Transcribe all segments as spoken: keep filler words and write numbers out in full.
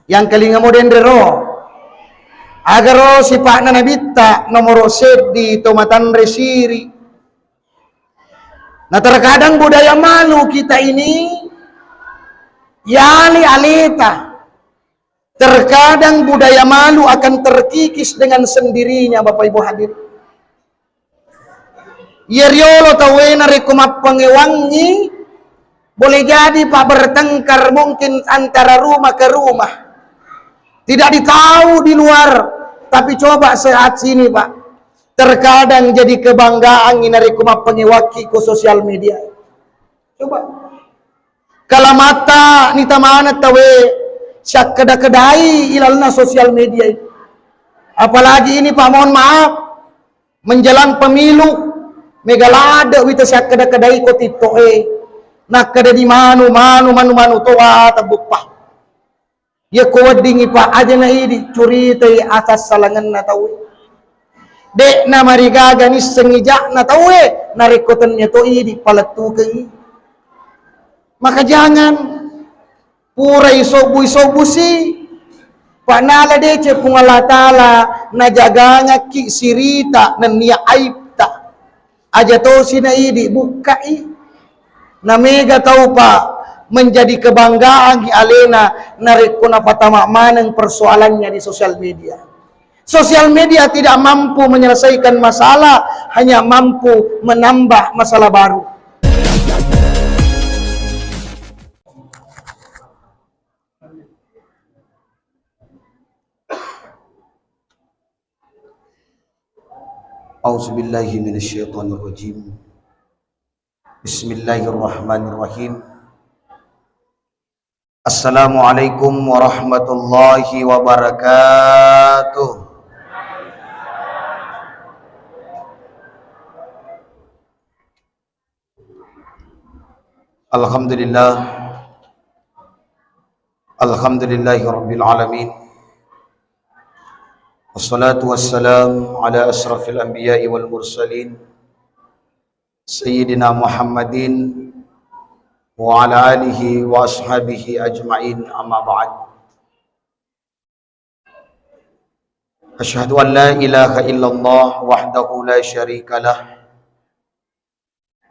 Yang kelinga mo denre ro. Agaro sipa'na nabitta nomoro seddi to matanre siri. Nah, terkadang budaya malu kita ini yali aleta. Terkadang budaya malu akan terkikis dengan sendirinya, Bapak Ibu hadir. Iya riolo tauwe narekko mappangewangngi, boleh jadi, Pak, bertengkar mungkin antara rumah ke rumah. Tidak ditahu di luar, tapi coba saat sini, Pak. Terkadang jadi kebanggaan narekko mappangewakki ko sosial media. Coba. Kalamatta nita maneng tauwe siakkeda-kedai ilalna sosial media. Apalagi ini, Pak, mohon maaf, menjelang pemilu, mega ladde wita siakkeda-kedai ko TikTok e. Nakkeda di manu, manu, manu, manu toa tebuppa. Iya ko weddingngi, Pak, aja na idi curitai asassalangenna tauwe. De'na marigaga nissengngi ja'na tauwe, narekko tennia to idi palettukengngi. Maka jangan pura isobbu-isobbu si, Pak, nala deceng Puang Allah Ta'ala najagangakki sirita nennia aibta. Aja tosi na idi bukkai. Na mega tau, Pak, menjadi kebanggaan alena narekko napatama maneng persoalannya di sosial media. Sosial media tidak mampu menyelesaikan masalah, hanya mampu menambah masalah baru. A'udzubillahi minasyaitonirrajim. Bismillahirrahmanirrahim. Assalamualaikum warahmatullahi wabarakatuh. Alhamdulillah. Alhamdulillahi rabbil alamin. Wassalatu wassalam ala asrafil anbiya'i wal mursalin, Sayyidina Muhammadin wa ala alihi wa ashabihi ajma'in, amma ba'd. Asyhadu an la ilaha illallah wahdahu la syarika lah,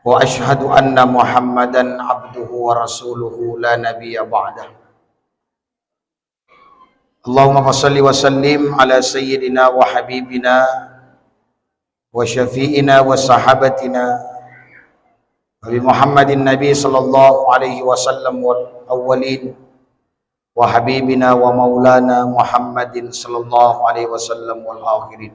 wa asyhadu anna Muhammadan abduhu wa rasuluhu la nabiyya ba'dah. Allahumma fasalli wa sallim ala sayyidina wa habibina wa syafi'ina wa sahabatina Nabi Muhammadin Nabi sallallahu alaihi wasallam wal awwalin, wa habibina wa maulana Muhammadin sallallahu alaihi wasallam wal akhirin.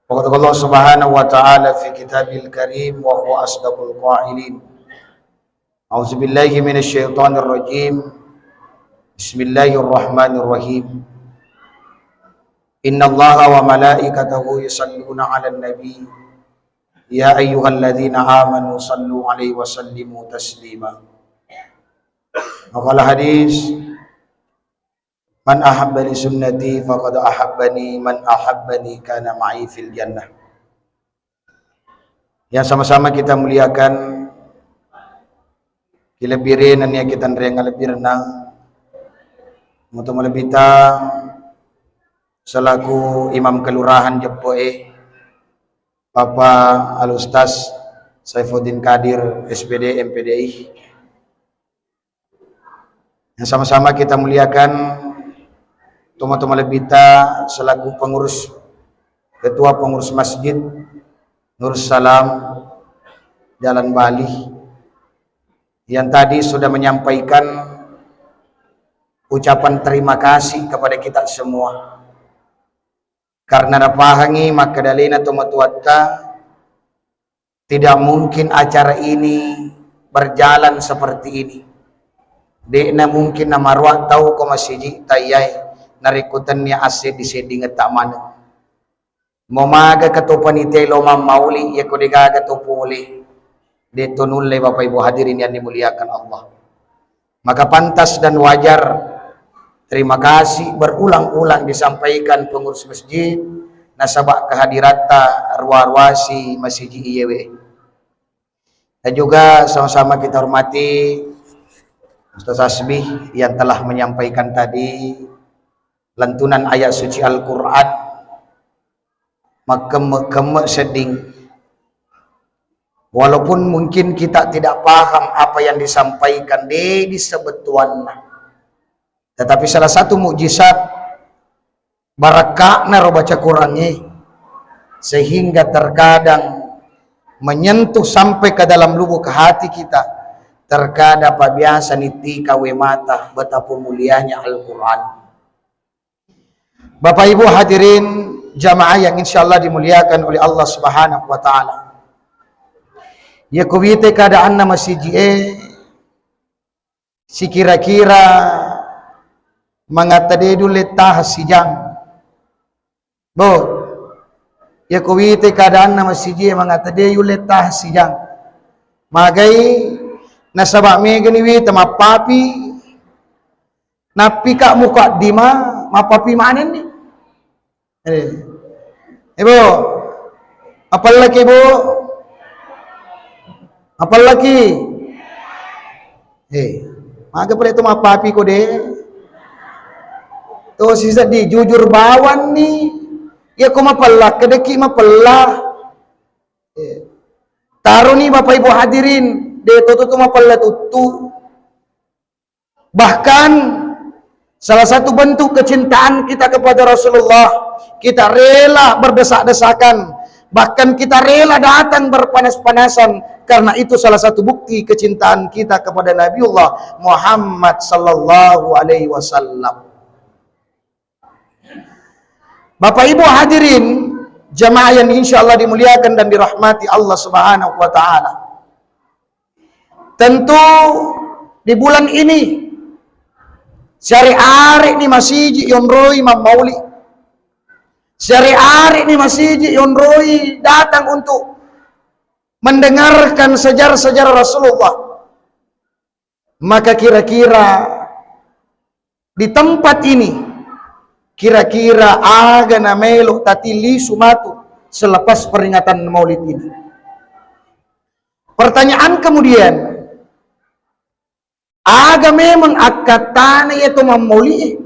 Wa qala Allah subhanahu wa ta'ala fi kitabil karim wa huwa asdaqul qailin. A'udzubillahi minasyaitonirrajim. Bismillahirrahmanirrahim. Innallaha wa malaikatahu yusalluna 'alan nabi. Ya ayyuhalladzina amanu sallu 'alaihi wa sallimu taslima. Wa qala hadis, "Man ahabba li sunnati faqad ahabbani, man ahabbani kana ma'i fil jannah." Yang sama-sama kita muliakan, kilebbire nennia kita nrenga lebbirna, mutu malebbita selaku Imam Kelurahan Jeppo'e, Bapak Al Ustaz Saifuddin Kadir, S P D, M P D I. Yang sama-sama kita muliakan, tomatoa malebbita selaku pengurus, ketua pengurus masjid Nursalam Jalan Bali, yang tadi sudah menyampaikan ucapan terima kasih kepada kita semua. Karena napahangi makkedalena tomatoatta, tidak mungkin acara ini berjalan seperti ini. De'na mungkin namaroa tau ko masiji taiyae narekko tennia asseddi-seddingetta maneng. Mo maga ka to panitia lo mammauli, yako degaga to pole, de to nulle, Bapak Ibu hadirin yang dimuliakan Allah. Maka pantas dan wajar terima kasih berulang-ulang disampaikan pengurus masjid nasaba kehadiratta ruwa-ruwasi masiji iyewe. Dan juga sama-sama kita hormati Ustaz Hasbi yang telah menyampaikan tadi lantunan ayat suci Al-Quran, makkemme-kemme sedding. Walaupun mungkin kita tidak paham apa yang disampaikan, de disebut tuanna. Tetapi salah satu mukjizat barakka'na ro baca Qurangnge, sehingga terkadang menyentuh sampai ke dalam lubuk hati kita, terkadang pabiasa nittika we mata betapa mulianya Al-Quran. Bapak Ibu hadirin jamaah yang insya Allah dimuliakan oleh Allah Subhanahu wa Ta'ala. Ya kuwite keadaanna masiji e, sikira-kira mangatta de dulle taha sijang. Bo, ya kuwite keadaanna masiji e mangatta de yulle taha sijang. Magai nasaba megani wita mappapi, nappika mukaddima mappapi manenni. Eh. Ibu, apallaki, Bu? Apallaki? Eh, maga pale tu mappapi ko de. To sisa di jujur bawanni. Ya ko mapella, kedeki mapella. Eh. Taroni Bapak Ibu hadirin, de to tu mapella tuttu. Bahkan salah satu bentuk kecintaan kita kepada Rasulullah, kita rela berdesak-desakan, bahkan kita rela datang berpanas-panasan, karena itu salah satu bukti kecintaan kita kepada Nabiullah Muhammad sallallahu alaihi wasallam. Bapak Ibu hadirin, jamaah yang insya Allah dimuliakan dan dirahmati Allah Subhanahu wa Ta'ala. Tentu di bulan ini, siare-are ni masiji yonroi mammauli. Siare-are ni masiji yonroi datang untuk mendengarkan sejarah-sejarah Rasulullah. Maka kira-kira di tempat ini, kira-kira aga namelo tati lisu matu selepas peringatan Maulid ini? Pertanyaan kemudian, aga memang akkattana iya to mammauli?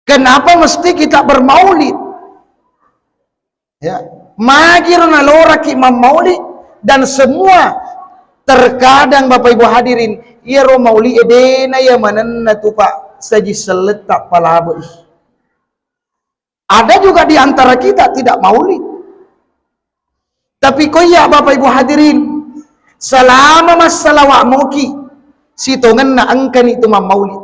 Kenapa mesti kita bermaulid? Ya, magiro naloraki mammaulid dan semua, terkadang Bapak Ibu hadirin, iyaro maulid e dena iya manenna tu Pak saji selletta palabei. Ada juga di antara kita tidak maulid. Tapi ko iya Bapak Ibu hadirin, selama massalawa moki, sitongenna engkani tu mammaulid.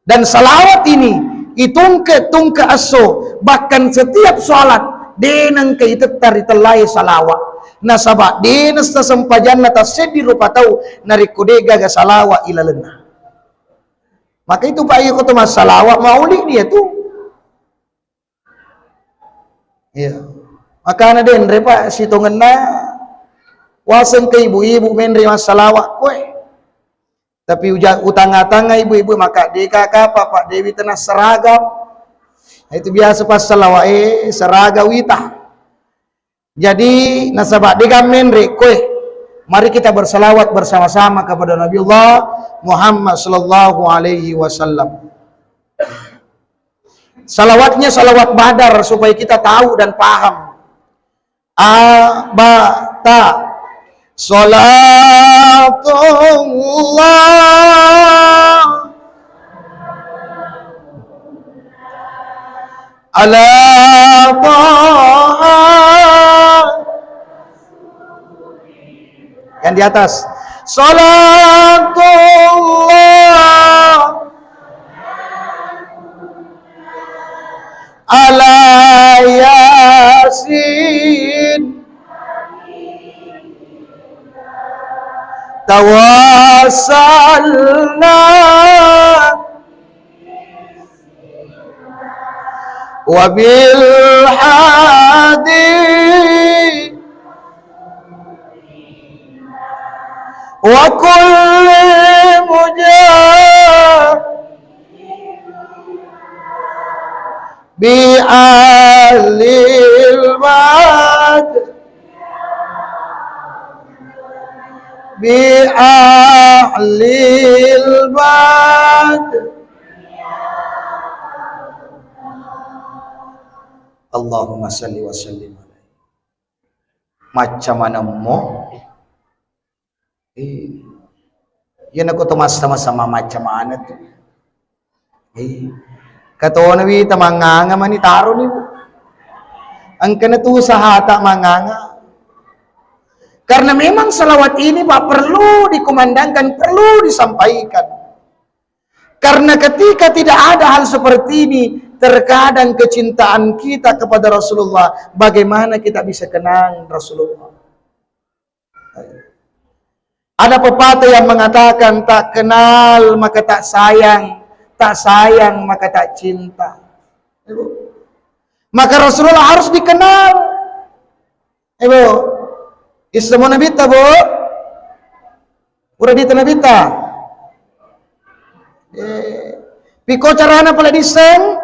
Dan salawat ini itungke-tungke esso, bahkan setiap salat de nengka itetta ritellai salawat. Nasaba de nessa sempajanna tasseddi rupa tau narekko de gaga salawat ilalenna. Maka itu Pak, iya ko to massalawa maulid ni iya tu. Iya. Makana denre Pak sitongenna waseng ke ibu-ibu menre massalawa koe. Tapi uja-, utanga-tanga ibu-ibu maka de kaka Pak, Pak Dewi tenang seragam. Itu biasa pas salawa e seragam wita. Jadi nasaba de ga menre koe. Mari kita bersalawat bersama-sama kepada Nabiullah Muhammad sallallahu alaihi wasallam. Salawatnya salawat Badar supaya kita tahu dan paham. A, ba, ta. Salatullah ala Taha. Yang di atas. Salatullah ala Yasin. Tawassalna wabil hadi wa kulli mujahid bi ahlil bad Fi ahlil bait. Allahumma salli wa sallim alaihi. Macca manemmo. Eh, iya nako to massa-massa macca mana tu. Eh, katona wi tamanganga mani taroni, Bu. Engkana tu usahata manganga. Karena memang salawat ini, Pak, perlu dikumandangkan, perlu disampaikan. Karena ketika tidak ada hal seperti ini, terkadang kecintaan kita kepada Rasulullah, bagaimana kita bisa kenang Rasulullah? Ada pepatah yang mengatakan, "Tak kenal maka tak sayang, tak sayang maka tak cinta." Maka Rasulullah harus dikenal. Eh, Bu, issemo Nabitta, Bu? Pura dita Nabitta? Eh, piko carana pale disseng?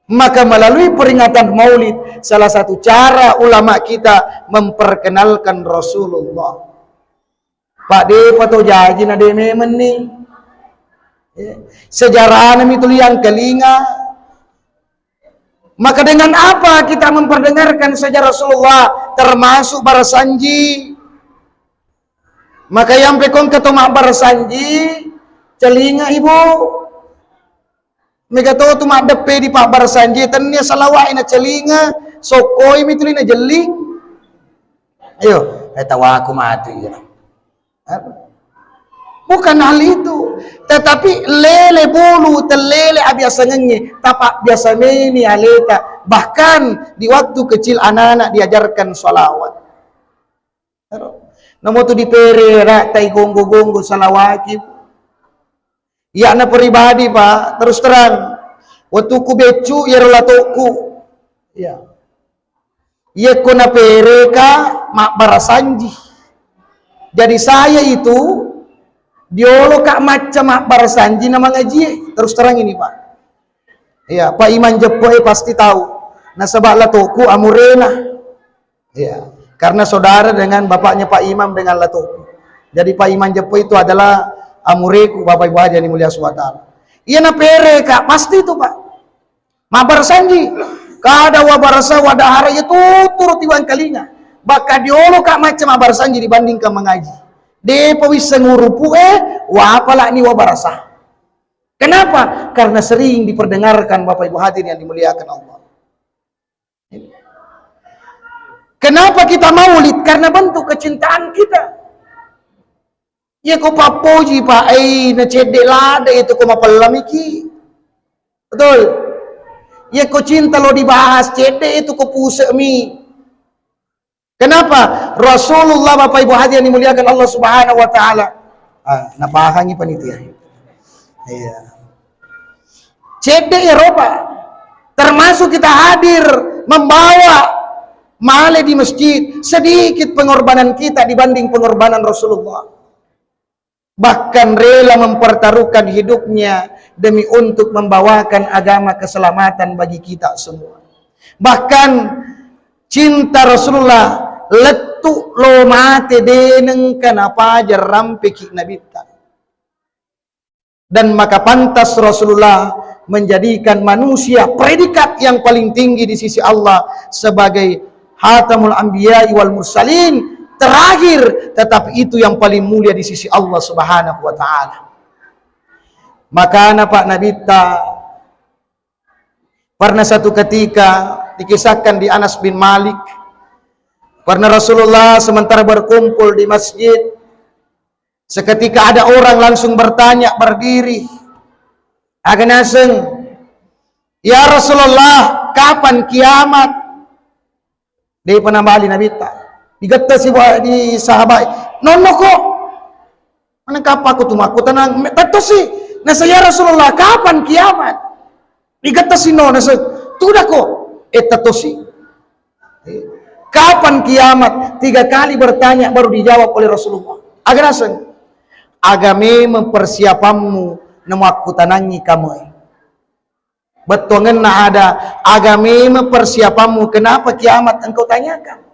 Maka melalui peringatan Maulid, salah satu cara ulama kita memperkenalkan Rasulullah. Pak, depa to jaji na de memenni. Eh, sejarahna mi tuli yang kelinga. Maka dengan apa kita memperdengarkan sejarah Rasulullah, termasuk barasanji? Maka yang pekong keto mabbarasanji, celinga, Ibu. Mega to tu maddeppe di pabbarasanji, tennia salawai na celinga, sokkoi mi tuli na jelling. Ayo, eh, tawaku mati, ya. Bukan hal itu, tetapi lele bulu, tellele abiasangengnge, tapa biasa meni aleta. Bahkan di waktu kecil anak-anak diajarkan salawat. Namo tu dipere, ra, tai gonggo-gonggo salawaki. Iyana pribadi, Pak, terus terang. Wettuku beccu, iyaro latoku. Ya. Iyakko napereka mabbarasanji. Jadi saya itu dioloka macca mabbarasanji na mangajie. Terus terang ini, Pak. Iya, Pak Imam Jeppo, eh, pasti tahu. Nasaba latoku amurena. Iya, karena saudara dengan bapaknya Pak Imam dengan latoku. Jadi Pak Imam Jeppo itu adalah amureku, Bapak Ibu hadirin dimuliakan Allah Subhanahu wa Ta'ala. Iya napereka, pasti itu, Pak. Mabbarasanji. Kada wabarasa wadahara iya tuturu tiwang kalinga. Bahkan dioloka macca mabbarasanji dibandingkan mengaji. Depa wisseng urupu e, wapalani wabarasa. Kenapa? Karena sering diperdengarkan, Bapak Ibu hadirin yang dimuliakan Allah. Kenapa kita maulid? Karena bentuk kecintaan kita. Iya ko pappoji, Pak, eh, na cedde lada itu ko mapellamiki. Betul? Iya ko cinta lo dibahas, cedde itu ko pusekmi. Kenapa? Rasulullah, Bapak Ibu hadirin dimuliakan Allah Subhanahu wa Ta'ala. Ah, napahangi panitia. Iya. Cedde ya roba. Termasuk kita hadir membawa male di masjid, sedikit pengorbanan kita dibanding pengorbanan Rasulullah. Bahkan rela mempertaruhkan hidupnya demi untuk membawakan agama keselamatan bagi kita semua. Bahkan cinta Rasulullah lettu lo mate denengka napaja rampeki Nabitta. Dan maka pantas Rasulullah menjadikan manusia predikat yang paling tinggi di sisi Allah sebagai Khatamul Anbiya wal Mursalin, terakhir, tetapi itu yang paling mulia di sisi Allah Subhanahu wa Ta'ala. Makana, Pak, Nabitta pernah satu ketika dikisahkan di Anas bin Malik, pernah Rasulullah sementara berkumpul di masjid, seketika ada orang langsung bertanya, berdiri. Aga naseng, "Ya Rasulullah, kapan kiamat?" Depa nabali Nabitta. Digettasi di sahabat, "Nonno ko? Maneng kapang ko tu makkutanang?" Tettosi. Nasa, "Ya Rasulullah, kapan kiamat?" Digettasi no, nasa, "Tudako." Eh, tettosi. Kapan kiamat? Tiga kali bertanya baru dijawab oleh Rasulullah. Aga naseng? Aga memang persiapanmu namakkutanangi kamu. Bettuangenna ada, aga memang persiapanmu, kenapa kiamat engkau tanyakan?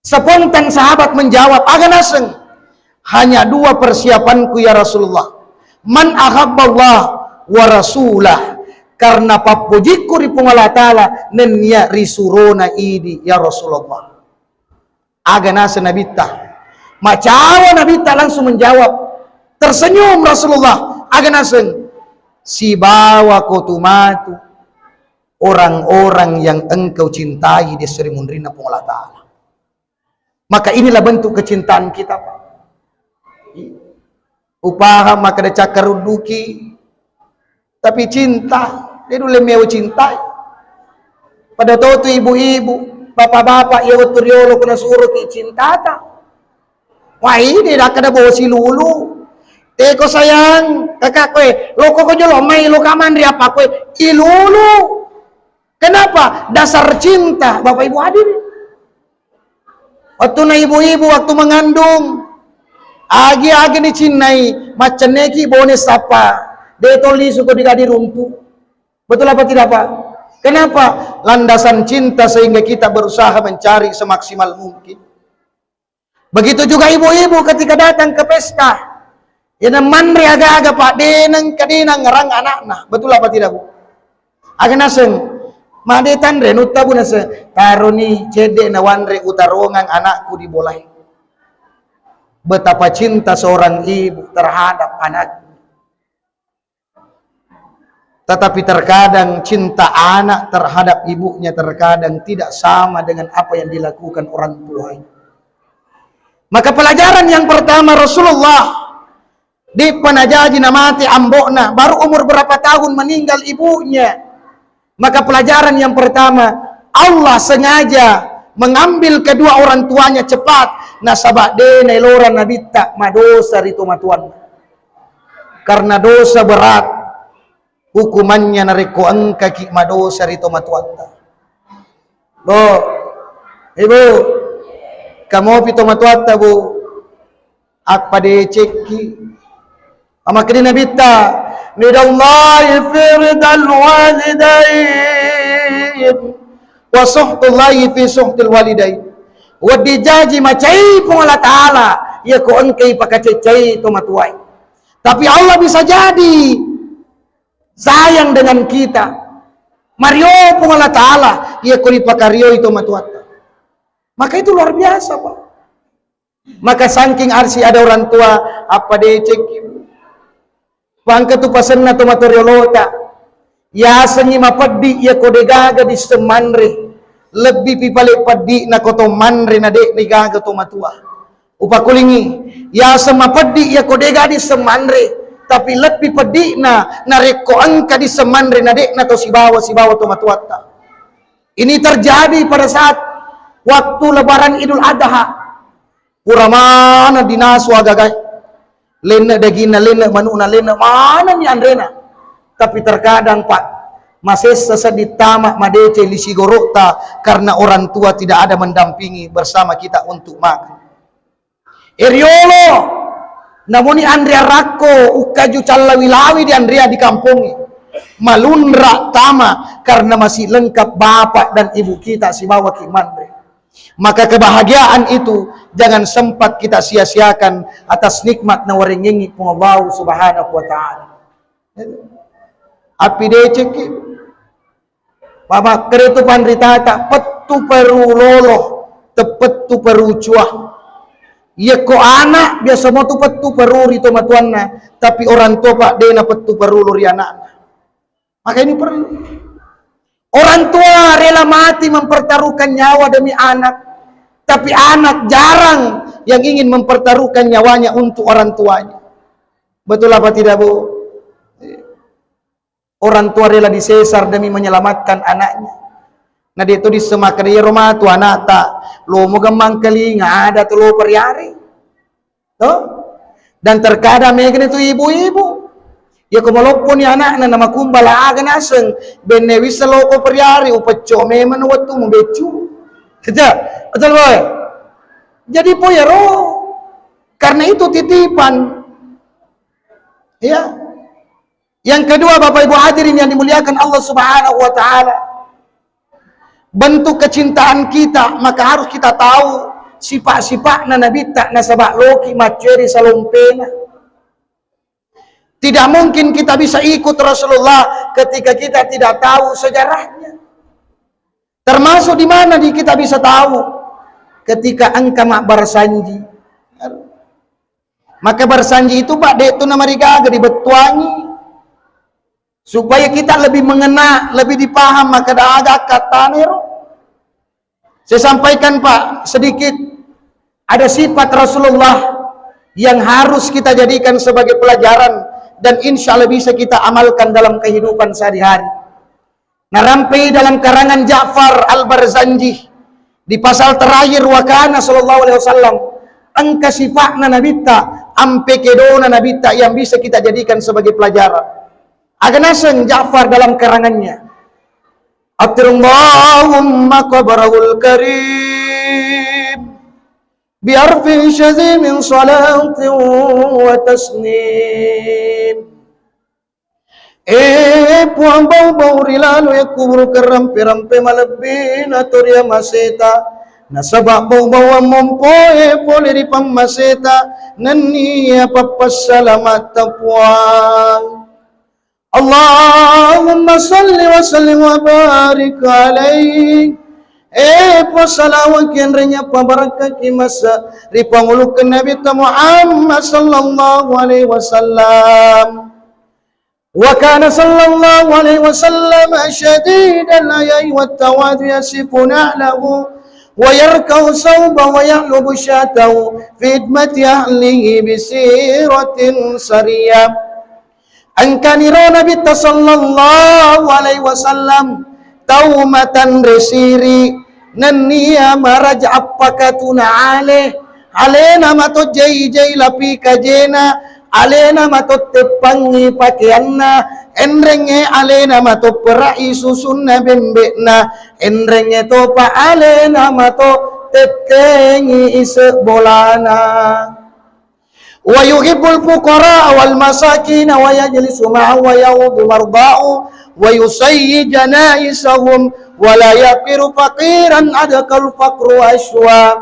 Spontan sahabat menjawab, aga naseng? Hanya dua persiapanku, ya Rasulullah. Man ahabballah wa rasulah. Karena pappojikku ri Puang Allah Ta'ala nennia risurona idi, ya Rasulullah. Aga naseng Nabitta? Macawa Nabitta langsung menjawab. Tersenyum Rasulullah. Aga naseng? Sibawa ko tu matu orang-orang yang engkau cintai di seri munrinna Puang Allah Ta'ala. Maka inilah bentuk kecintaan kita, Pak. Upahang makkeda cakkarudduki, tapi cinta, de nulle mewa cintai. Pada to tu ibu-ibu, bapak-bapak, iya wettu riolo ko nasuroki cintata. Wai, de nakkeda bosi lulu. Teko sayang, kakak koe, loko ko jolo mai, loka manre apa koe, ilulu. Kenapa? Dasar cinta, Bapak Ibu hadirin. Waktu na ibu-ibu, waktu mengandung, agi-agi ni cinnai, maccenneki bone sappa, de toli suko digadi runtu. Betul apa tidak, Pak? Kenapa? Landasan cinta sehingga kita berusaha mencari semaksimal mungkin. Begitu juga ibu-ibu ketika datang ke pesta. Iyana manre aga-aga, Pak, deneng kedinang ngerang anakna. Betul apa tidak, Bu? Aga naseng, made tanre nutta, Bu, naseng, taroni cedde na wanre utarongang anakku di bolae. Betapa cinta seorang ibu terhadap anaknya. Tetapi terkadang cinta anak terhadap ibunya terkadang tidak sama dengan apa yang dilakukan orang tuanya. Maka pelajaran yang pertama, Rasulullah, di panajaji namate ambo'na, baru umur berapa tahun meninggal ibunya. Maka pelajaran yang pertama, Allah sengaja mengambil kedua orang tuanya cepat, nasaba de naelora Nabitta madosa ri tomatoanna. Karena dosa berat hukumannya narekko engkaki madosa ri tomatoatta. Bu, Ibu, kamopi tomatoatta, Bu, appadecekki. Amakkedi Nabitta, "Ridallahi fi ridal walidain, wa suhtullahi fi suhtil walidain." Wedding jaji macai Puang Allah Ta'ala, iyako engkai pakacecai tomatoae. Tapi Allah bisa jadi sayang dengan kita. Mario Puang Allah Ta'ala, iyako ripakarioi tomatoatta. Maka itu luar biasa, Pak. Maka saking arsi ada orang tua, appadecekki. Pangka tu pasenna tomatoriolota. Yasengngi mapeddi iyako degaga disseng manre. Lebbi pi pale peddi na ko to manre na de nigaga tomatua. Upakulingi, yaseng mapeddi iyako dega disseng manre, tapi lebbi peddi'na narekko engka disseng manre na de'na to sibawa, sibawa tomatoatta. Ini terjadi pada saat waktu Lebaran Idul Adha. Pura maneng dinasu agagae. Lenne daginna, lenne manu'na, lenne manenni anrena. Tapi terkadang, Pak, masessa seddi tama madeceng lisi goro'ta karena orang tua tidak ada mendampingi bersama kita untuk makan. E riolo, namuni anreang rakko, ukkaju callawi-lawi di anreang di kampongnge. Malunra tama karena masih lengkap bapak dan ibu kita sibawaki manre. Maka kebahagiaan itu jangan sempat kita sia-siakan atas nikmat nawarengengi Puang Allah Subhanahu wa Ta'ala. Appi decekki. Mama, kere tu panritata, pettu peru lolo, tepettu peru cua. Iyako anak, biasa mo tu pettu peru ri tomatuanna, tapi orang tua, Pak, dena pettu peru lo ri anakna. Maka ini perlu. Orang tua rela mati mempertaruhkan nyawa demi anak, tapi anak jarang yang ingin mempertaruhkan nyawanya untuk orang tuanya. Betul apa tidak, Bu? Orang tua rela disesar demi menyelamatkan anaknya. Na de to disseng makkeda, iyaro matu anakta, lomo gemmang kelinga, ada to lo periare. To? Dan terkadang megani tu ibu-ibu. Iyako malopponi anakna na makumbala aga naseng, benne wissa loko periare, upecco memang wettu mubeccu. Kecil, betul boy? Jadi po iyaro. Karena itu titipan. Ya. Yang kedua, Bapak Ibu hadirin yang dimuliakan Allah Subhanahu wa Ta'ala, bentuk kecintaan kita, maka harus kita tahu sifat-sifatna Nabitta nasaba loki maccoeri salompena. Tidak mungkin kita bisa ikut Rasulullah ketika kita tidak tahu sejarahnya. Termasuk di mana di kita bisa tahu? Ketika engka mabbarsanji. Maka barsanji itu, Pak, de' tu namarigaga dibettuangi. Supaya kita lebih mengena, lebih dipaham, maka daga kattanero. Saya sampaikan, Pak, sedikit. Ada sifat Rasulullah yang harus kita jadikan sebagai pelajaran dan insya Allah bisa kita amalkan dalam kehidupan sehari-hari. Narampei dalam karangan Ja'far Al-Barzanji di pasal terakhir, wakana sallallahu alaihi wasallam, engka sifa'na Nabitta, ampe kedona Nabitta yang bisa kita jadikan sebagai pelajaran. Aga naseng Ja'far dalam karangannya, Attirallahumma qabrahul karim biarfin syazimin salatin wa taslim. Eh, Puang, bau-bau ri laloi kuburuka rampe-rampe malebbi na to ri amaseta, nasaba bau-bauang mompoe pole ri pammaseta nennia pappasalamatta, Puang. Allahumma salli wa sallim wa barik alaih. Eh, Puang, salawaki enrengnya pabarakaki masa ri pangulukan Nabi Muhammad sallallahu alaihi wasallam. Wa kana sallallahu alaihi wasallam syadidal haya'i wat tawadu, yasifu na'lahu wa yarka'u saubahu wa ya'lubu syatahu fi hidmati ahlihi bi siratin sariyah. Engkaniro Nabitta sallallahu alaihi wasallam tau matanre siri, nennia maraja appakatuna ale, alena matojjai-jai lapi kajena, alena matotteppangngi pakeanna, enrengnge alena matopperai susunna bembe'na, enrengnge topa alena mato tettengi ise bolana. Wa yuhibbul fuqara wal masakin wa yajlisu ma'ahum wa ya'udu mardahum wa yusayyi janaisahum wa la yaqiru faqiran adkal faqru ashwa.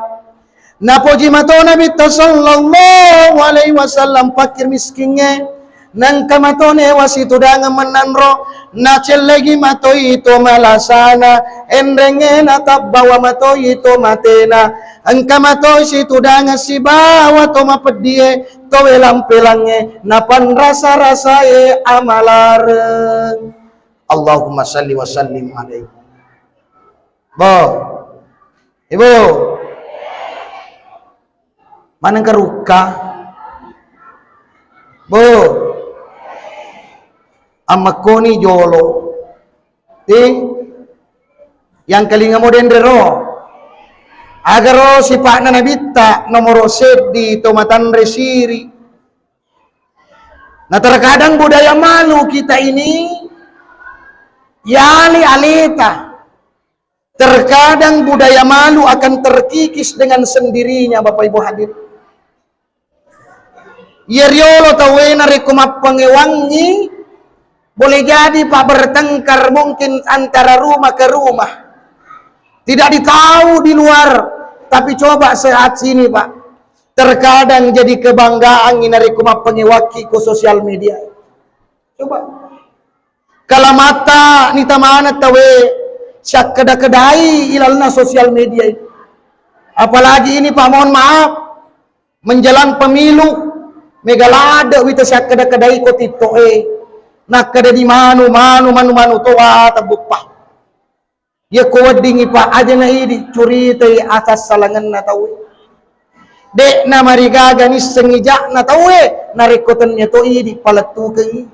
Napoji mato Nabitta sallallahu alaihi wasallam pakkir miskingnge, nengka mato newa situdangeng mennanro, nacellegi matoi to malasana, enrengnge natabbawa matoi to matena, engka matoi situdangeng sibawa to mapeddie, to welang-pelangnge, napanrasa-rasae amalareng. Allahumma salli wa sallim alaihi. Bo. Ibu. Maneng karukka. Bu. Ammekkoni jolo. Ti. Yang kelinga mo denre ro. Agaro sipa'na Nabitta nomoro seddi to matanre siri. Nah, terkadang budaya malu kita ini yali aleta. Terkadang budaya malu akan terkikis dengan sendirinya, Bapak Ibu hadir. Iya riolo tauwe narekko mappangewangngi, boleh jadi, Pak, bertengkar mungkin antara rumah ke rumah. Tidak ditahu di luar, tapi coba sehat sini, Pak. Terkadang jadi kebanggaan narekko mappangewakki ko sosial media. Coba. Kalamatta nitamana tawe siakkeda-kedai ilalna sosial media. Apalagi ini, Pak, mohon maaf, menjelang pemilu, mega ladde wita siakkeda-kedai ko TikTok e. Nakkeda di manu, manu, manu, manu toa tabbuppa. Iya ko weddingngi, Pak, aja na idi curitai asassalangenna tauwe. De'na marigaga nissengngi ja'na tauwe, narekko tennia to idi palettukengngi.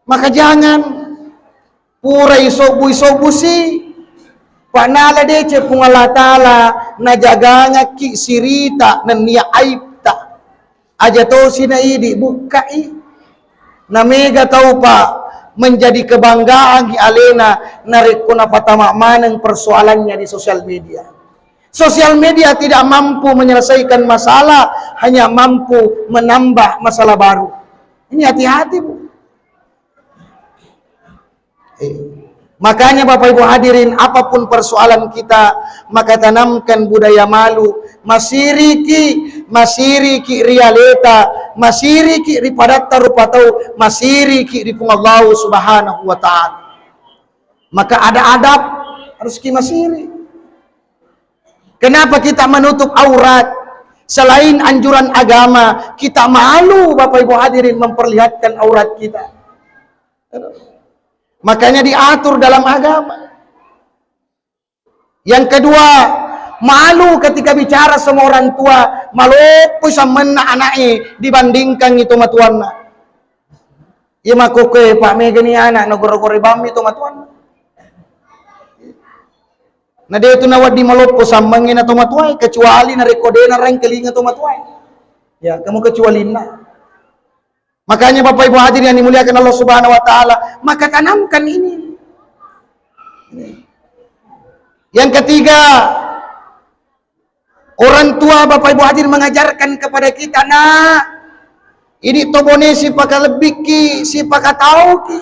Maka jangan pura isobbu-isobbu si, Pak, nala deceng Puang Allah Ta'ala najagangakki sirita nennia aibta. Aja tosi na idi bukkai. Na mega tau, Pak, menjadi kebanggaan alena narekko napatama maneng persoalannya di sosial media. Sosial media tidak mampu menyelesaikan masalah, hanya mampu menambah masalah baru. Ini hati-hati, Bu. Eh. Makanya Bapak Ibu hadirin, apapun persoalan kita, maka tanamkan budaya malu. Masiriki, masiriki ri aleta, masiriki ri padatta rupa tau, masiriki ri Puang Allahu Subhanahu wa Ta'ala. Maka ada adab, harus ki masiri. Kenapa kita menutup aurat? Selain anjuran agama, kita malu, Bapak Ibu hadirin, memperlihatkan aurat kita. Makanya diatur dalam agama. Yang kedua, malu ketika bicara sama orang tua, maloppo sammenna anaknya dibandingkan itu matuanna. Iya makkokkoe, Pak, megani anak, nagoro-goro bammi to matuanna. Na de tu nawedding maloppo sammengnge na to matuae, kecuali narekko de narengkelinga to matuae. Ya, kamu kecualinna. Makanya Bapak Ibu hadirin yang dimuliakan Allah Subhanahu wa Ta'ala, maka tanamkan ini. Yang ketiga, orang tua Bapak Ibu hadirin mengajarkan kepada kita, nak, ini tobone sipakalebbiki, sipakatauki.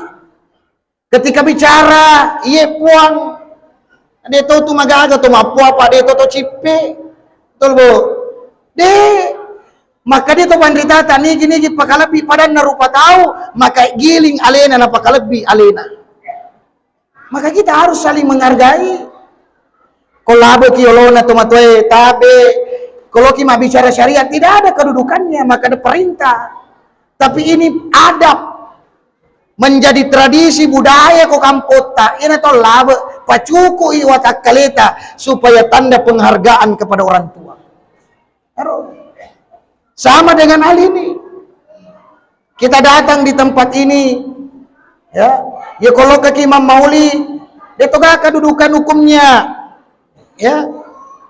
Ketika bicara, iye Puang, de to tu magaga to mappua, apa de to to cippe. Betul, Bu? De. Maka de to panritata nigi-nigi pakalebbi padanna rupa tau, maka giling alena na pakalebbi alena. Maka kita harus saling menghargai. Ko laboki olona tomatoe tabe, koloki mabbicara syariat, tidak ada kedudukannya, maka ada perintah. Tapi ini adab. Menjadi tradisi budaya ko kampotta, ina to labe, pacuku'i watakkaleta supaya tanda penghargaan kepada orang tua. Aro. Sama dengan hal ini. Kita datang di tempat ini, ya, ya kalau kaki Imam Mauli, dia toga kedudukan hukumnya. Ya,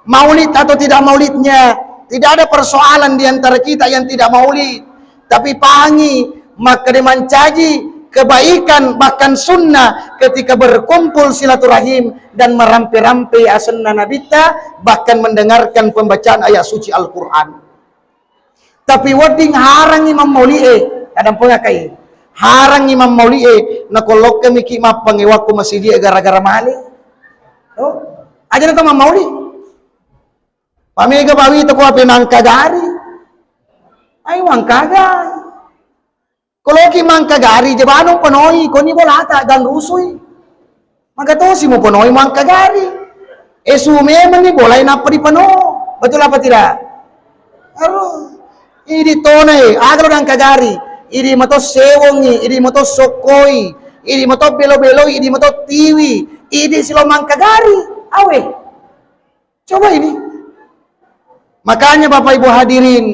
maulid atau tidak maulidnya, tidak ada persoalan di antara kita yang tidak maulid. Tapi pangi, maka dia mancaji kebaikan, bahkan sunnah ketika berkumpul silaturahim dan merampe-rampe asenna Nabitta, bahkan mendengarkan pembacaan ayat suci Al-Quran. Tapi wedding harangi mammauli'e, tadampengakai. Harangi mammauli'e, nakollokkemiki mappangewakku masigie gara-gara male. Oh, aja na to mammauli. Pamega bawi to ko ape mangkagari. Ai mangkaga. Koloki mangkagari jebanu penoi, koni bolata gang rusui. Maka tosi mupenoi mangkagari. Esu memenni bolai nappa dipeno. Betul apa tidak? Aduh. Idi tona e, aga lo nangkagari. Idi mato sewongi, idi mato sokkoi, idi mato belo-beloi, idi mato tiwi, idi silo mangkagari. Awe. Coba ini. Makanya Bapak Ibu hadirin,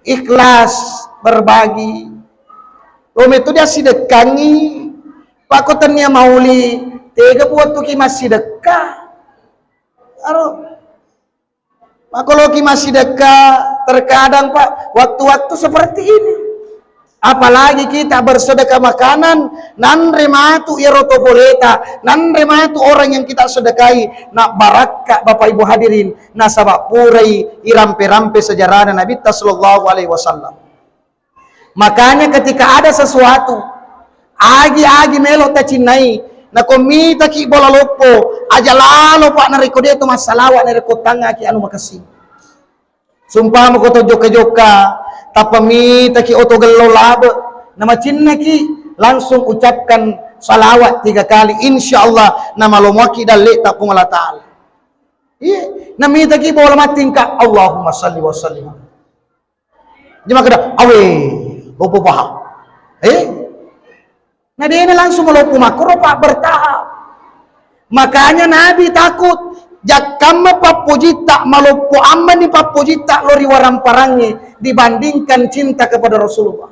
ikhlas berbagi. Lo metu dia sidekkangi, Pak, ko tennia mauli, tega buat tuki massidekka. Aro, Pak, ko loki massidekka, terkadang, Pak, waktu-waktu seperti ini. Apalagi kita bersedekah makanan, nanre matu iyaro topoleta, nanre matu orang yang kita sedekahi, na barakka Bapak Ibu hadirin, nasaba purai irampe-rampe sejarana Nabitta sallallahu alaihi wasallam. Makanya ketika ada sesuatu, agi-agi melo tacinnai, nako mitaki bola loppo, aja lalo Pak narekko de to massalawa narekko tangngaki anu makessing. Sumpah muko to jokka-jokka, tappa mitaki oto gello labe, namacinnaki, langsung ucapkan salawat tiga kali, insya Allah namalomoaki dalle ta Puang Allah Ta'ala. Iya, namitaki bola mattingka, Allahumma salli wa sallim. Dia makkeda, awe, bobo paha. Eh? Na dena langsung maloppo makkoro, Pak, bertahap. Makanya Nabi takut, jakkamma pappojitta maloppo ammani pappojitta lo ri waramparangnge dibandingkan cinta kepada Rasulullah.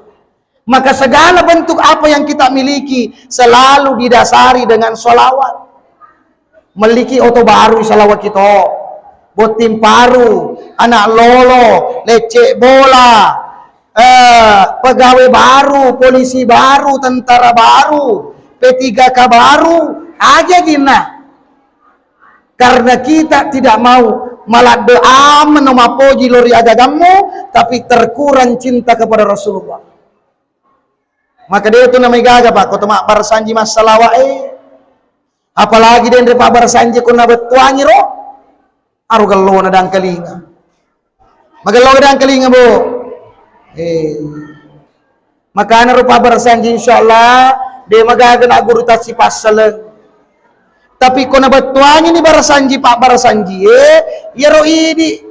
Maka segala bentuk apa yang kita miliki selalu didasari dengan salawat. Melliki oto baru, salawat kita. Botting paru, anak lolo, lecce bola, eh, pegawai baru, polisi baru, tentara baru, P tiga K baru, aja gina. Karena kita tidak mau maladde ameno mapoji lori agagammu, tapi terkurang cinta kepada Rasulullah. Maka dia tu namai gaga, Pak, kota mak barsanji massalawa, eh. Apalagi denre pabbarasanji ko nabettuangi ro, aro gellona dangkalinga. Magello dangkalinga, Bu. Eh. Makana ro pabbarasanji, insyaallah, de magaga na guru tassipassaleng. Tapi ko nabettuangi ni barasanji, pabbarasanji, eh, iyaro idi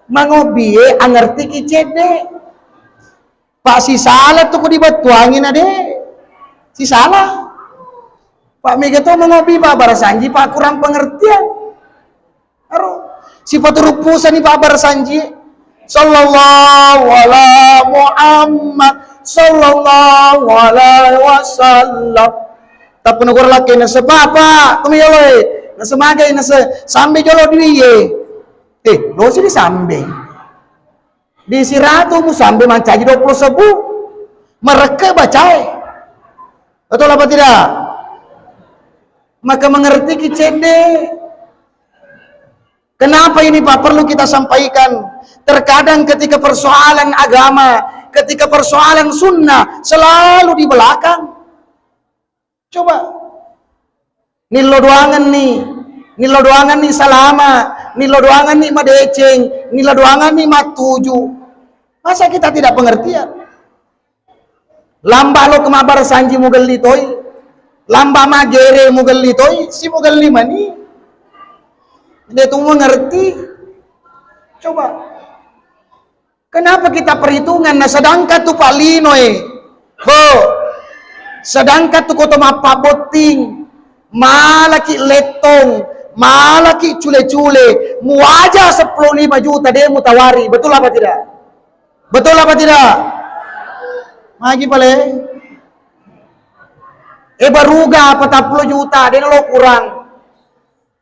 mangobbi, eh, angertiki cedde. Pak sisala tu ko dibettuangi na de. Sisala. Pak mega to mangobbi, pabbarasanji, Pak kurang pengertian. Aro, sipaturuppusani pabbarasanji. Sallallahu ala Muhammad, sallallahu alaihi wasallam. Tapi nagura lakkena, "Sepapa, kumi yoloi." Nasemagai nase, "Sambe jolo duiye." Eh, losi disambe. Di siratu musambe mancaji dua puluh sebu. Merekke bacae. Betul apa tidak? Maka mengerti ki cedde. Kenapa ini, Pak, perlu kita sampaikan? Terkadang ketika persoalan agama, ketika persoalan sunnah, selalu di belakang. Coba. Nillo doanganni, nillo doanganni salama, nillo doanganni madeceng, nillo doanganni mattuju. Masa kita tidak pengertian? Lamba lo ke mabbarasanji mugelli toi, lamba magere mugelli toi, si mugelli mani. De tu mengerti. Coba. Kenapa kita perhitungan? Nah, sedangkan tu Pak Lino, eh, Bo, sedangkan tu koto mappabotting, malaki lettong, malaki cule-cule, muaja sepuluh lima juta, de mutawari. Betul apa tidak? Betul apa tidak? Magi pale? Eh, baruga patappulo juta, de nalo kurang.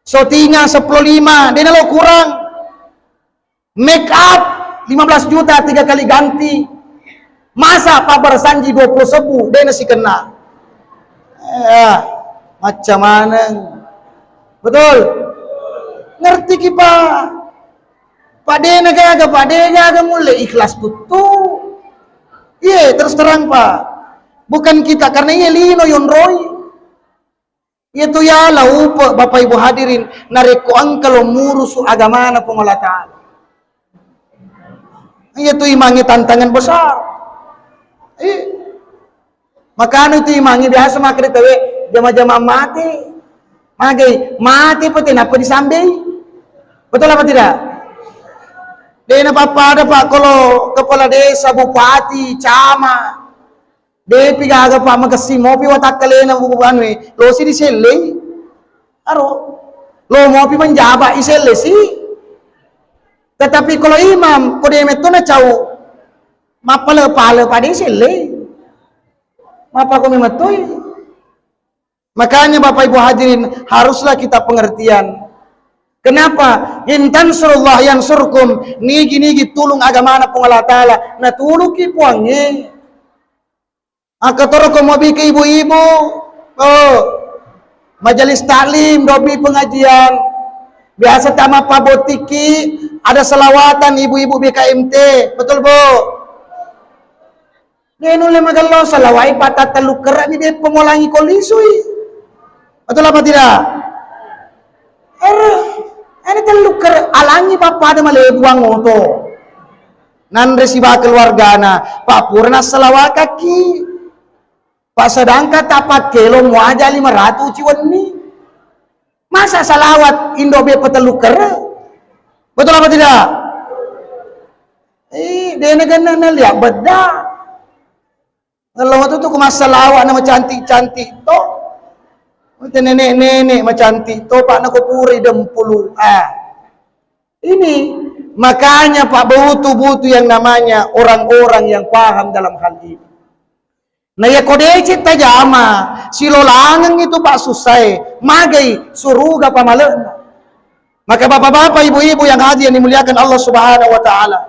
Sotinga sepuluh lima, de nalo kurang. Make up lima belas juta tiga kali ganti. Masa pabbarasanji dua puluh sebu, de nasikenna. Eh, macca maneng. Betul? Ngerti ki, Pak? Pak, de na gaga, Pak, de gaga mulle ikhlas tuttu. Iye, terus terang, Pak. Bukan kita, karena iye lino yonroi. Iyatu yala upe, Bapak Ibu hadirin, narekko engka lo murusu agamana Puang Allah Ta'ala. Iyatu imangnge tantangan besar. Eh. Makana itu imangnge biasa makkeda tauwe jama-jama mate. Magai, mate pete nappa disambei. Betul apa tidak? De napappada, Pak, kalau kepala desa, bupati, camat. Depi gaga, Pak, makessing mopi watakkalena bu-, anue, losi disellei. Aro. Lo mopi menjabat isellesi. Tetapi kalau imam, ko de metto na cau, mappale-pale pada isellei. Mappakomi mettoi. Makanya Bapak Ibu hadirin, haruslah kita pengertian. Kenapa? In tansurullah yansurkum, nigi-nigi tulung agamana Puang Allah Ta'ala, natuluki Puangnge. Akkatoro ko mobi ke ibu-ibu, oh, majelis taklim, dobi pengajian, biasa tama pabotiki, ada selawatan ibu-ibu B K M T, betul, Bu? De nulle magello salawai patta tellu kerrani de pomolangi ko lisui. Betul apa tidak? Er, ane tellu kerre alangi pappada malebuang oto. Nanre siba keluargana, Pak, pura nassalawakakki. Pak, sedangkan tapakkelo muaja lima ratu ciwenni. Masa salawat indo be petellu kerre? Betul apa tidak? Eh, dena genna nalia bedda. Ngello tu tu ku massalawa na macantik-cantik to. Mate nenek-nenek macantik to, Pak, nako pura idempulu. Ah. Ini makanya, Pak, butuh-butuh yang namanya orang-orang yang paham dalam hal ini. Na yako deceng tajama, silolangeng itu, Pak, sussae, magai suruga pamale'na. Maka bapak-bapak, ibu-ibu yang hadir yang dimuliakan Allah Subhanahu wa Ta'ala,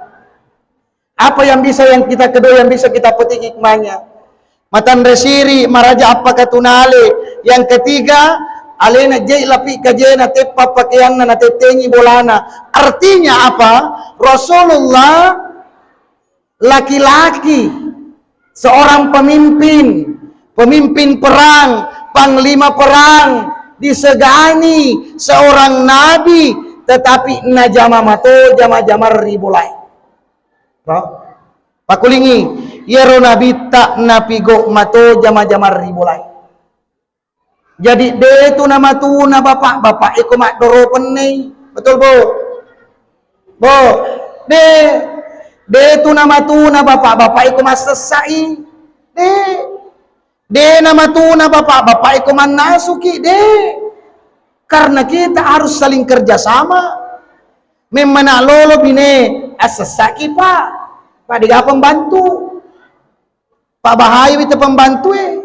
apa yang bisa yang kita kedua yang bisa kita petik hikmahnya? Matanre siri, maraja appakatunale. Yang ketiga, alena jai lapi kajena, teppa pakeanna, natettengi bolana. Artinya apa? Rasulullah laki-laki, seorang pemimpin, pemimpin perang, panglima perang, Disegani seorang nabi, tetapi najama mato jama-jamang ri bolae. Ro? Pakulingi, iyaro nabitta napigo mato jama-jamang ri bolae. Jadi, de tu namatuna bapak-bapak iko maddoro pennei. Betul, Bu? Bu, de, de tu namatuna bapak-bapak iko massessai. De. De namatuna bapak-bapak iko mannasuki, de. Karena kita harus saling kerja sama. Memmana lolo bine assessaki, Pak. Pak, dega pembantu. Pak, bahaya itu pembantu, eh.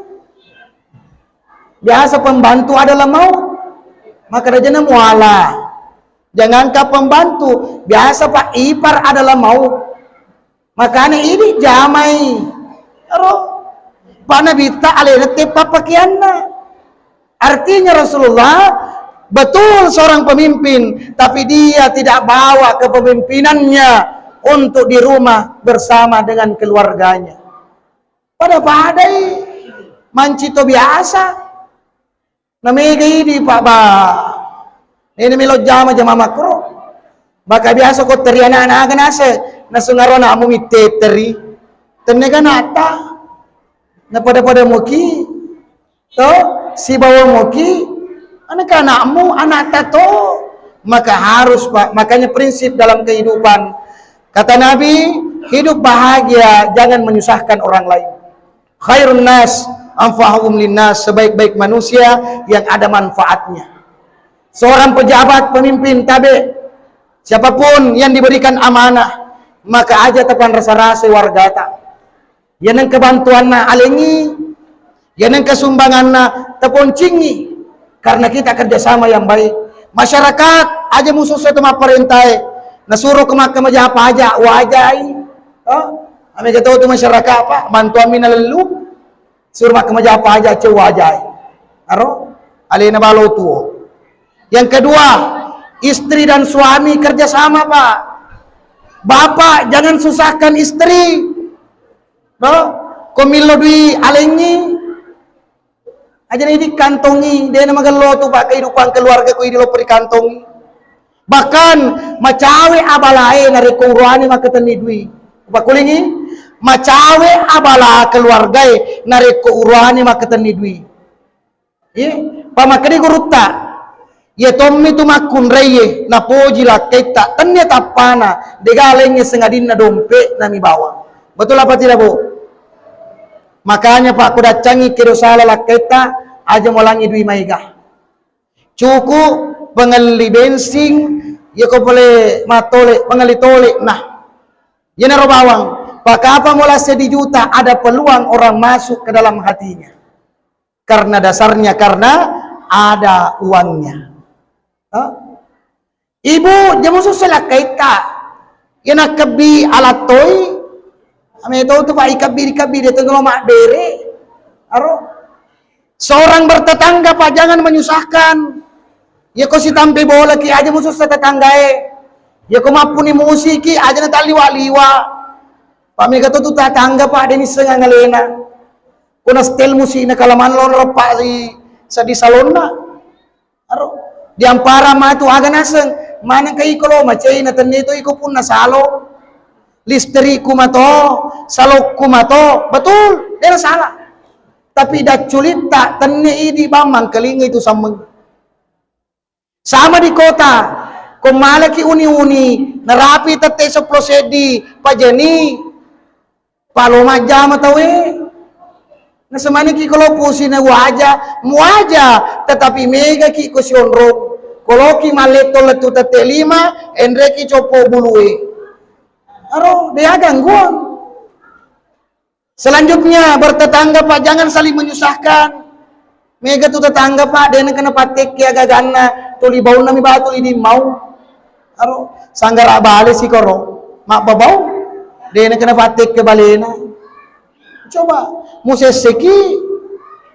Biasa pembantu adalah mau. Maka rajana muala. Jangankan pembantu, biasa Pak ipar adalah mau. Makanya ini jamai. Ro. Pak Nabitta alena teppa pakeanna. Artinya Rasulullah betul seorang pemimpin, tapi dia tidak bawa kepemimpinannya untuk di rumah bersama dengan keluarganya. Pada-padai mancito biasa. Namega idi, Pak, ba. Ini melo jama-jama makro. Maka biasa ko teri anak-anak aga nase, nasungaro anakmu mitte teri. Tennega anakta. Na pada-pada muki. To, sibawa muki. Anakmu, anakta to. Maka harus, Pak. Makanya prinsip dalam kehidupan. Kata Nabi, hidup bahagia, jangan menyusahkan orang lain. Khairun nas anfa'uhum linnas, sebaik-baik manusia yang ada manfaatnya. Seorang pejabat, pemimpin, tabe, siapapun yang diberikan amanah, maka aja tapanrasa-rasa wargata. Yang kebantuanna alengi, yang kesumbanganna taponcingi, karena kita kerjasama yang baik. Masyarakat aja musuh satu mapparentai, nasuro ke makkamaja paja, wajai. Oh, amega tau tu masyarakat apa, bantuan mina lellu, suruh makkamaja paja, ce wajai. Aro, alena balo tuo. Yang kedua, istri dan suami kerjasama, Pak. Bapak jangan susahkan istri. No? Ko millo dui alengi, aja ni dikantongi, de na magello tu, Pak, kehidupan keluarga ku idi lo dikantongi. Bahkan macawe abalae narekko uruane makkatenni dui. Upakulingi, macawe abala keluargae narekko uruane makkatenni dui. Iye, pamakkedi gurutta, iya tommi tu makkunraie napoji lakkaitta, tennia tappana, dega laingnge sengadinna dompe'na mi bawang. Betul apa tidak, Bu? Makanya, Pak, kudaccangi kedo sala lakkaitta, aja molangi dui maega. Cukup pengelli bensin, iya ko pole matole, pengelli tole, nah. Iyanaro bawang, pakapa mola seddi juta, ada peluang orang masuk ke dalam hatinya. Karena dasarnya karena ada uangnya. Hah? Ibu, jamu susse lakkaitta. Iya nakkebbi alattoi. Ame tau tu, Pak, ikebbi, dikebbi, de tengelo mabbere. Aro. Seorang bertetangga, Pak, jangan menyusahkan. Iya ko sitampe bola ki, aja musussa tetanggae. Iya ko mappuni musiki, aja natalliwa-liwa. Pak, mega to tu tetangga, Pak, de nisseng angalena. Ko nastel musik na kalaman lo, naleppa ri seddi salonna. Aro, diampara matu aga naseng, maneng ka iko lo macei na tenne to iko punna salo. Listrikku mato, salokku mato, betul, dena salah. Tapi dacculitta tenne idi bang mangkalinga itu sammeng. Sama di kota, ko malaki uni-uni, narapi tette seppulo seddi, pajani, Palo majjama tauwe. Nasemaniki kolo pusi na waja, muaja, tetapi megaki ko sionrong. Koloki malletto lettu tette lima, enreki coppo bulue. Aro, dea gangguan. Selanjutnya, bertetangga, Pak, jangan saling menyusahkan. Mega tu tetangga, Pak, dena kena patekke agaganna, tuli baunna mi batu, tuli dimmau. Aro, sanggara bale sikoro, mabbabau, dena kena patekke balena. Coba, musesseki.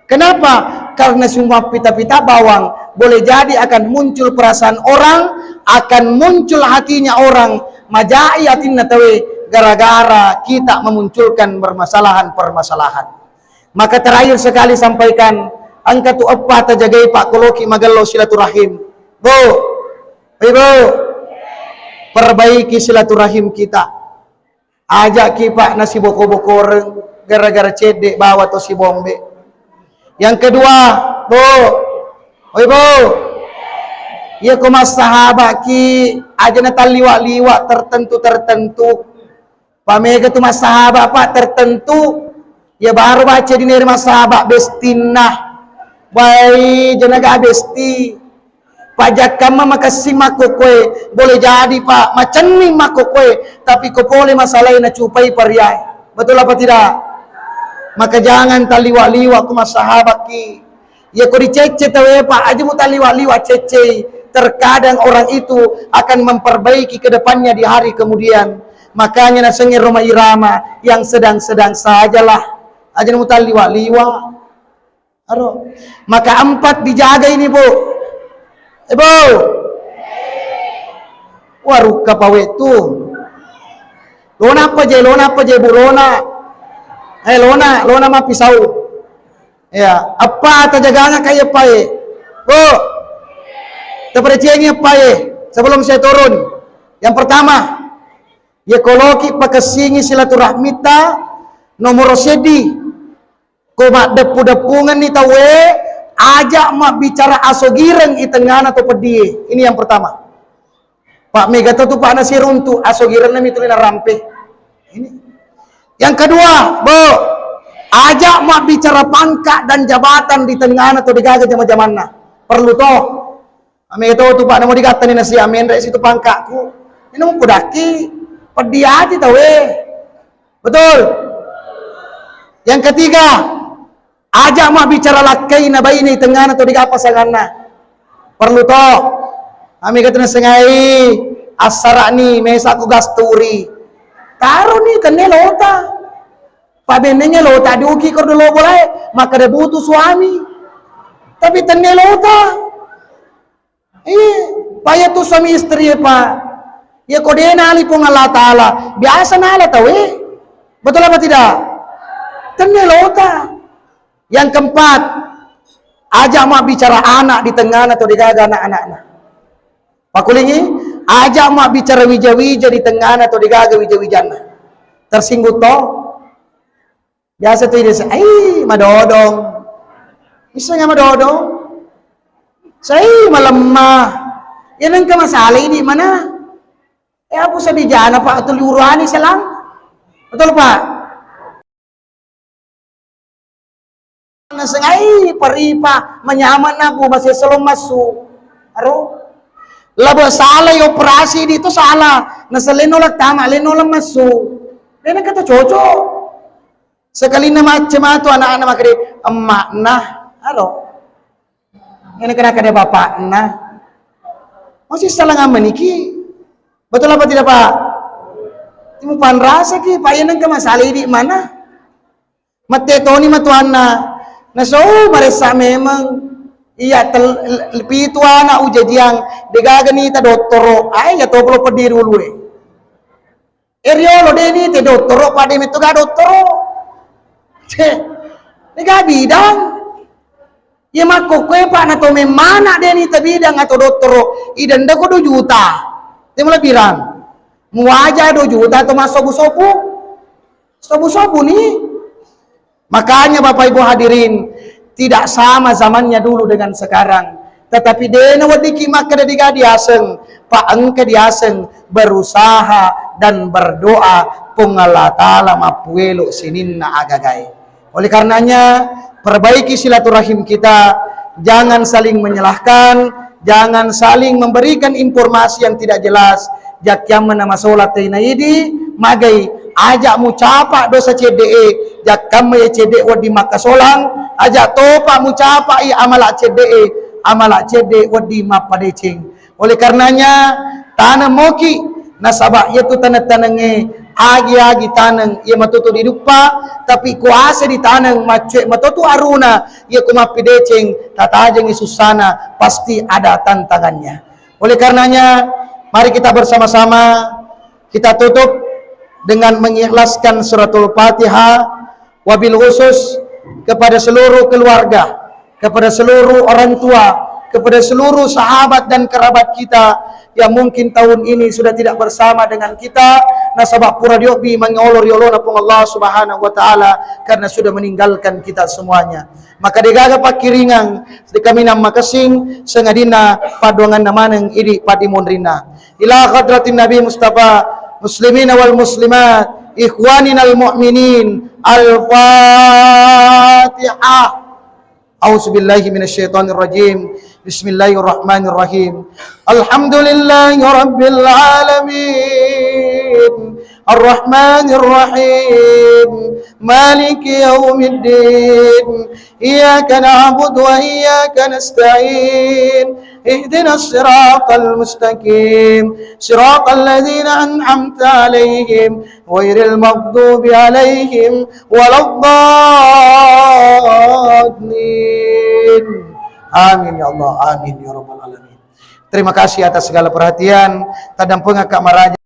Kenapa? Karena semua pita-pita bawang boleh jadi akan muncul perasaan orang, akan muncul hatinya orang, majai atinna tawe gara-gara kita memunculkan permasalahan-permasalahan. Maka terakhir sekali sampaikan, Engka tu eppa tajagai, Pak, koloki magello silaturahim. Bu, Ibu, perbaiki silaturahim kita. Aja'ki, Pak, nasiboko-bokoreng gara-gara cedde bawa to sibombe. Yang kedua, Bu, oi, Bu, iya ko massahaba'ki, aja natalliwa-liwa tertentu-tertentu. Pamega tu massahaba, Pak, tertentu. Ya baru baca dinere massahaba bestinna. Bai jenaga besti. Pajakkamma makessing makkokkoe, boleh jadi, Pak, macenning makkokkoe, tapi ko pole masalai nacupai pariae. Betul apa tidak? Maka jangan taliwa-liwa ku massahabaki. Ya ko dicecce tawe, Pak, aja mu taliwa-liwa ceccei. Terkadang orang itu akan memperbaiki ke depannya di hari kemudian. Makanya nasengnge Roma Irama, yang sedang-sedang sajalah. Aja mu taliwa-liwa. Aro. Maka empat dijaga ini, Bu. Eh, Bu. Warukka pawe tu. Lona apa je, lona apa je, Bu, lona. Eh, lona, lona mapisau. Ya, apa tajaganga kaya apa e? Bu. Tapadecengi apa e sebelum saya turun. Yang pertama, ya koloki pakessingi silaturahmita nomor seddi. Ko maddeppu-deppungenni tauwe, aja mabbicara asogireng i tengngana to peddie. Ini yang pertama. Pak, mega to tu, Pak, nasiruntu, asogirenna mi tuli narampe. Ini. Yang kedua, Bu, aja mabbicara pangkat dan jabatan di tengngana to degaga jama-jamanna. Perlu to. Ame to tu, Pak, namo digattani nasi amenre situ pangkakku. Ini mupudakki, peddi ati tawe. Betul? Yang ketiga, aja mabbicara lakkai na baine tengngana to diga pasanganna. Perlu to. Ame kata nasengai assara'ni mesa ku gasturi. Taroni tenne lota. Pabennengnge lota diuki ko dolo bolae, makkada butuh suami. Tapi tenne lota. Iya, payatu suami istri, Pak. Ya ko de nali Puang Allah Ta'ala, biasa nala tawe. Betul apa tidak? Tenne lota. Yang keempat, aja mabbicara anak di tengngana to degaga anak-anakna. Pakulingi, aja mabbicara wija-wija di tengngana to degaga wija-wijanna. Tersinggung to? Biasa tu ide, "Ai, madodong." Bisa nggak madodong? "Sai, malemma." Ya nengka masalah ini mana? Ya, aku sedih jana, Pak, tu liurani selang. Betul, Pak? Nasengai paripa, manyameng na bu, masih selom massu. Aro? Labo salai operasi di tu salah. Naseleno lettama, leno lemmassu. Dena kata cocok. Sekalinna macca matu anak-anak makkeda, "Emma'na." Aro. Ini kena kada bapakna. Masih salah ngamaniki. Betul apa tidak, Pak? Timu panrasa ki, Pak, ini ke masalah ini mana? Mette toni matuanna. Nasou maressa memang. Iya tel-, pitu anak ujajiang, degaga nita dottoro. Ai, ya toplo pediri ulue. E riolo de nite dottoro, pada metto ga dottoro. Ceh, de ga bidang. Iya makkokkoe, Pak, na to memmana de nita bidang atau dottoro, idenda ko dua juta. Te mula birang. Muaja dua juta atau massobu-sobu. Sobu-sobu ni. Makanya Bapak Ibu hadirin, tidak sama zamannya dulu dengan sekarang. Tetapi dena weddikki makkeda diga diaseng, pa engka diaseng berusaha dan berdoa Puang Allah Ta'ala mappuelo sininna agagae. Oleh karenanya, perbaiki silaturahim kita, jangan saling menyalahkan, jangan saling memberikan informasi yang tidak jelas. Jakkiammenna masola tei naidi, magai, aja mucapa dosa cedde'e, jakkamma ye cedde wedding makkasolang, aja topa mucapa i amala cedde'e, amala cedde wedding mappadeceng. Oleh karenanya, taneng moki, nasaba iyatu taneng-tanengnge agi-agi taneng iya matotu diduppa, tapi kuasa ditaneng maccue matotu aruna, iya ku mappideceng tatajengi sussana, pasti ada tantangannya. Oleh karenanya, mari kita bersama-sama kita tutup dengan mengikhlaskan suratul Fatihah, wabil khusus kepada seluruh keluarga kepada seluruh orang tua, kepada seluruh sahabat dan kerabat kita yang mungkin tahun ini sudah tidak bersama dengan kita, nasaba pura diobbi mangolo ri olona Puang Allah Subhanahu wa Ta'ala, karena sudah meninggalkan kita semuanya. Maka degaga pakkiringang, kaminang makessing, sangadinna paddoanganna maneng idi paddimunrinna. Ila hadratin Nabi Mustafa, muslimina wal muslimat, ikhwaninal mu'minin. Al-Fatihah. A'udzubillahi minasyaitonirrajim. Bismillahirrahmanirrahim. Alhamdulillahi rabbil alamin. Arrahmanirrahim. Maliki yaumiddin. Iyyaka na'budu wa iyyaka nasta'in. Ihdinas siratal mustaqim. Siratal ladzina an'amta 'alaihim ghairil maghdubi 'alaihim waladdallin. Amin ya Allah, amin ya rabbal alamin. Terima kasih atas segala perhatian. Taddampengakka maraja.